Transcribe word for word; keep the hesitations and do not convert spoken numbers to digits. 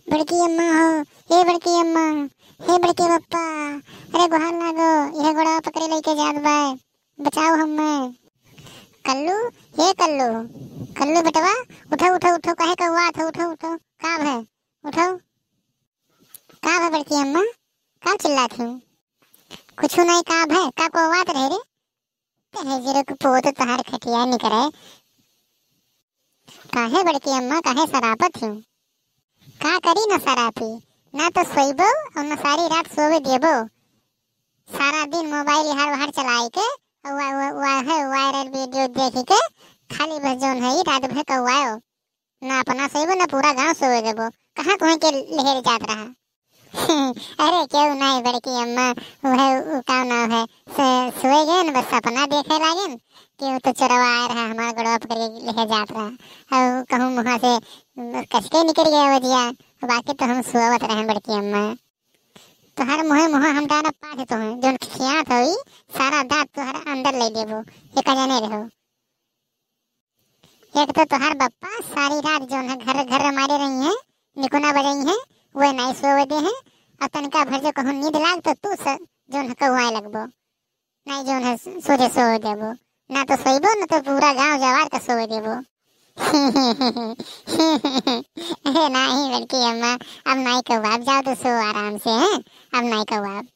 बड़की अम्मा हो, हे बड़की अम्मा, हे बड़के पप्पा, अरे गोहार लागो, यह गोड़वा पकड़े लइके जात बाय, बचाओ हम्मे। कल्लू, हे कल्लू, कल्लू बेटवा, उठो, उठो, उठो, काहे कौआत हो, उठो, उठो, का भय, उठो। का भय बड़की अम्मा, का चिल्लात हो? कुछु नहीं, का भय, का कौआत रहे रे? तेहे जीरो के पूत तोहार खटिया निकरे। काहे बड़की अम्मा, काहे सरापत हो? का करी न सरापी, ना तो सोइबो और न सारी रात सोवे देबो। सारा दिन मोबाइल इहार उहार चलाए के, वा-, वा-, वाहे वायरल वीडियो देख के खाली बस जौन है ई रात भर कौआयो। ना अपना सोइबो, ना पूरा गांव सोवे देबो। कहाँ कोई के लहर जात रहा? अरे केहू नहीं बड़की अम्मा, वह उ का नाम है, से-, सोए गए न, बस सपना देखे लागे न कि वो तो चोरवा आए रहा, हमारा गोड़वा पकड़ के लेके जात रहा। और कहूँ मुँह से कस के निकल गया वजिया, बाकी तो हम सोवत रहे बड़की अम्मा। तोहर मुँहे मुँह हम डारा पाथ तो हैं, जौन खिसियात होई, सारा दांत तोहर अंदर ले लेबो, एक जाने रहो। एक तो तोहार बप्पा सारी रात जौन है घर घर मारे रही हैं, निकुना बजाई हैं, वे नाई सोवे दे हैं, और तनिका भर जो कहूँ नींद लाग तो तू स-, जौन है कौआए लगबो, नाई जौन है सोझे सोवे देबो, ना तो सोइबो ना तो पूरा गांव जवार का सोवे देबो। अरे नाही बड़की अम्मा, अब नाई कौआब, जाओ तो सो आराम से, हैं, अब नाई कौआब।